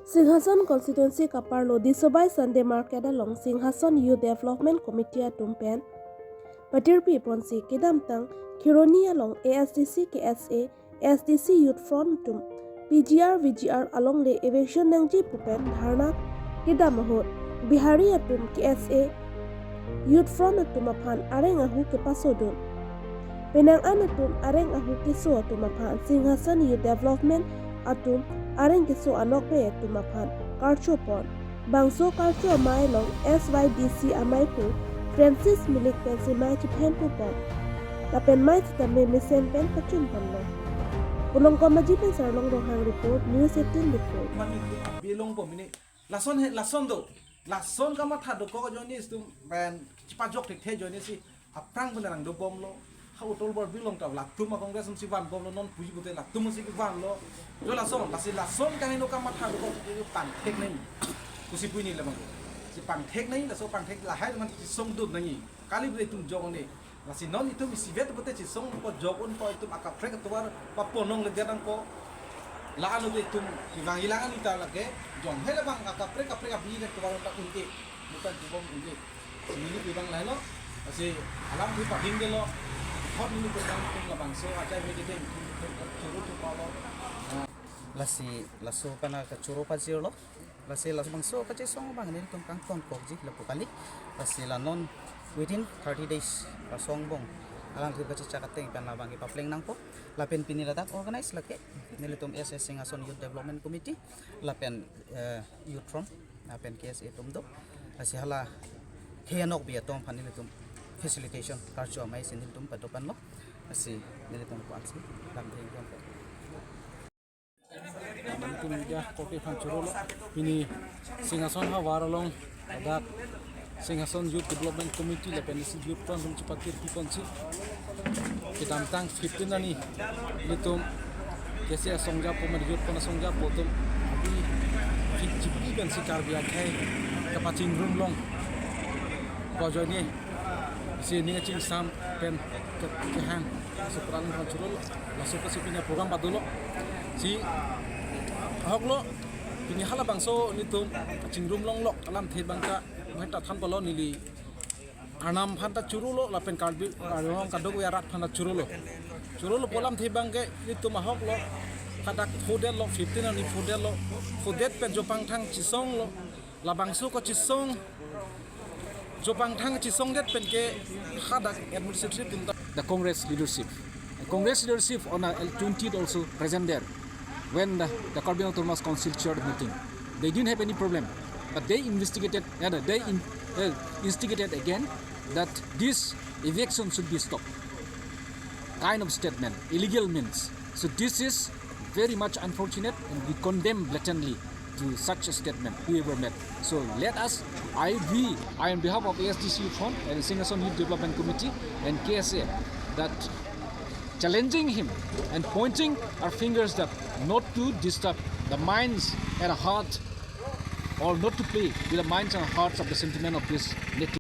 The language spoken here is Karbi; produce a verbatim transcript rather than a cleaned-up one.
Singhason constituency kaparlo Disobai Sunday Market along Singhason Youth Development Committee atum pen patirpi ponsi kedamtang Kheroni along A S D C, K S A, A S D C Youth Front atum P G R V G R alongle eviction nangji pu pen dharna kedam ahut Bihari atum K S A Youth Front atum aphan areng ahu kepasodun. Penang an atum areng ahu keso atum aphan Singhason Youth Development atum areng keso anokbe atum aphan karcho pon. Bangso karcho amei along S Y D C amei pu Francis Milik pensi mei chephen pu pon. Lapen mei sitame mesen pen pachun ponlo. Punong Komaji pen Sarlong Ronghang report, News eighteen Diphu. Mami bilong po mini. Lason he, lason do. Lason kamatha dokok ajoine itum pen chepajok thekthe ajoine si aphrang pen rang dobomlo. Ha utol bor bilong ta latum a Congress si vanbomlo, non puji pute latum si vanlo. Jo lason, lasi lason kaheno kamatha dokok pangthek nangji. Pusi pu hini labang. Si pangthek nangji, laso pangthek lahai teman si songdut nangji. Kali pute itum jok ne. Lasi non itum isivet pute chesong po jok un po itum akaprek atovar paponong le dia nangpo. La-an pute itum kevang ilang ani ta lake jong hele bang akaprek kaprek abi le tovar ta un-e. Bukan tubom un-e. Neli kevang lailo. Lasi alam di pading delo. Hot neli kevang itum labangso ajai me kedeng itum choro tu palo. Lasi laso kana kachoro pajirlo. Lasi labangso kachesong abang nelitum kangtonkokji lapu kali. Lasi la non within thirty days lasong angbong alangtum kachechak ateng pen labang kepapleng nangpo. Lapen pini ladak organize lake nelitum S S Singhason Youth Development Committee lapen, eh, Youth Front lapen K S A atum do. Lasi hala heyanok bi atum aphan nelitum facilitation karcho amei si nelitum padopanlo. Lasi nelitum ko aksi lam deng ko. Nelitum media korte aphan chorolo. Pini Singhason havar along ladak Singhason Youth Development Committee lapen isi Youth Front atum chepatirpi ponsi kedamtang fifteen arni nelitum K S A asong japo mate Youth Front asong japo atum abi fifty pensi Karbi akhei kapachingrum long pu ajoine si ning achingsam pen ke-, kehang. Laso program aphan chorolo, laso kesi pini program padolo. Si ahoklo, pini halabangso nelitum chingrum longlok alamthe abang ta, meta than palo neli Arnam aphan ta chorolo, lapen Karbi, Karbi Anglong kadokave arat aphan ta chorolo. Chorolo pu alamthe abang ke nelitum ahoklo, hadak phodet lo, fifteen arni phodet lo, phodet pen jopangthang chesonglo, labangso kachesong, jopangthang chesongdet pen ke hadak administrative atum ta. The Congress leadership. The Congress leadership on the twentieth also present there when the, the Karbi Anglong Autonomous Council chair the meeting. They didn't have any problem, but they investigated, uh, they in, uh, instigated again that this eviction should be stopped. Kind of statement, illegal means. So this is very much unfortunate, and we condemn blatantly to such a statement, whoever made. So let us, I, we, I on behalf of A S D C Front and Singhason Youth Development Committee and K S A, that challenging him and pointing our fingers that not to disturb the minds and heart, or not to play with the minds and hearts of the sentiment of this native.